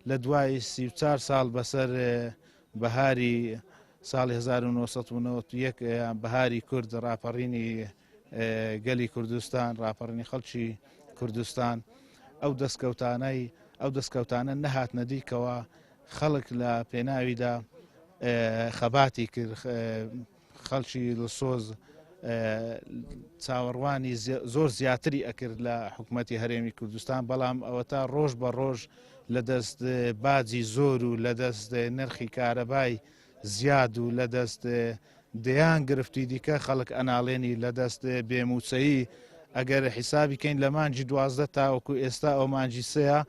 لە دوای 34 ساڵ بەسەر بەهاری ساڵی 1991 بەهاری کورد ڕاپەڕینی گەلی کوردستان ڕاپەڕینی خەڵکی کوردستان ئەو دەستکەوتانەی ئەو دەستکەوتانە نەهاتنە دیکەوە خەڵک لە پێناویدا خەباتی کرد خەڵکی دڵسۆز چاوەڕوانی زۆر زیاتری ئەکرد لە حکوومەتتی هەرێمی کوردستان بەڵام ئەوە تا ڕۆژ بە ڕۆژ لە دەست باجی زۆر و لە دەست نرخی کارەبای زیاد و لە دەست دەیان گرفتی دیکە خەڵک ئەناڵێنی لە دەست بێموچەیی ئەگەر حیسابی کەین لە مانجی دوازدە تاوەکو ئێستا ئەو مانجی سەیە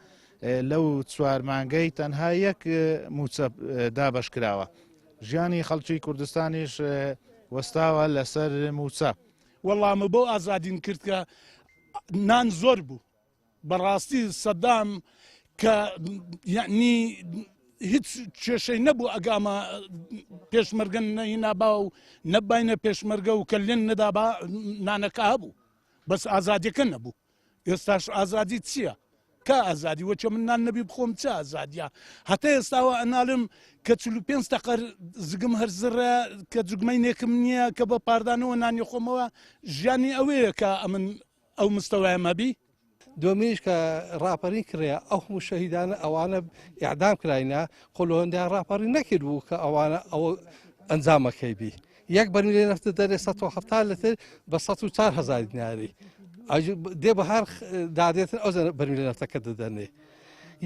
لەو چوار مانگەی تەنها یەک موچە دابەش کراوە ژیانی خەڵکی کوردستانیش وەستاوە لەسەر موچە. وەڵامە بۆ ئازادین کرد کە نان زۆر بوو بەڕاستی سەدام کە یعنی هیچ کێشەی نەبوو ئەگامە پێشمەرگە نەهینابا و نەبینە پێشمەرگە و کە لێن نەدابا نانەکە هەبوو بەس ئازادیەکە نەبوو ئێستاش ئازادی چییە؟ کا ئازادی وەچە من نان نەبی بخۆم چ ئازادیە هەتا ئێستاوە ئەناڵم کە 45 تەقەر زگم هەر زڕە کە جوگمەی نێکم نییە کە بە پاردانەوە نانی خۆمەوە ژیانی ئەوەیە کە ئەمن ئەو مستەوایەم هەبی. دووەمینیش کە ڕاپەرین کرێ ئەو هەموو شەهیدانە ئەوانە ئیعدام کراینە خۆ لۆندیان ڕاپەڕین نەکرد بوو کە ئەوانە ئەوە ئەنجامەکەی بی یەک بەرمیلی نەفت دەرێ 170 لتر بە 104 هزار دیناری دێ بە هەر دادێتن ئەو بەرمیلی نەفتەکە دەدەنێ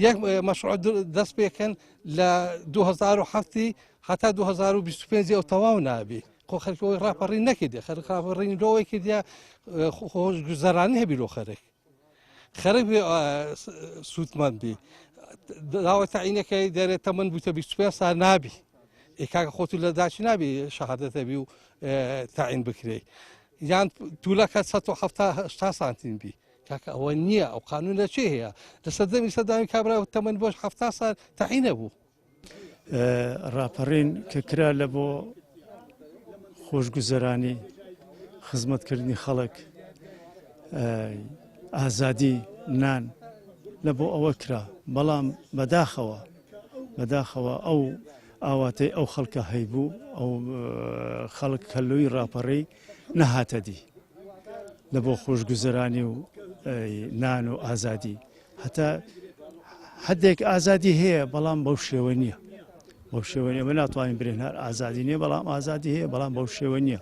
یەک مەشروع دەست پێکەن لە 2007 هەتا 2025 ئەو تەواو نابی خۆ خەرک ئەوەی ڕاپەڕین نەکردی خەرک ڕاپەڕین لۆ ئەوەی کردیا خۆش گوزەرانی هەبی لۆ خەرک خەرک بێ سوودمەند بی داوە تەعینەکەی دەرێ تەمەن بووتە 25 سال نابی ئێ کاکە خۆت لە داچی نابی شەهادەتە بی و تەعین بکرێ یان تولەکە 170 سانتیم بی کاکە ئەوە نییە ئەو قانون لە چێ هەیە لە سەردەمی سەدامی کابرا تەمەن بۆش 70 سال تەعینە بوو ڕاپەڕین کە کرا لە بۆ خۆشگوزەرانی خزمەتکردنی خەڵک ئازادی نان لە بۆ ئەوە کرا بەڵام بەداخەوە بەداخەوە ئەو ئاواتەی ئەو خەڵکە هەیبوو ئەو خەڵک کە لۆی ڕاپەڕی نەهاتە دی لە بۆ خۆشگوزەرانی و نان و ئازادی هەتا حدێک ئازادی هەیە بەڵام بەو شێوە نییە بەو شێوە نیە ئەمە ناتوانین برێن هەر ئازادی نییە بەڵام ئازادی هەیە بەڵام بەو شێوە نییە.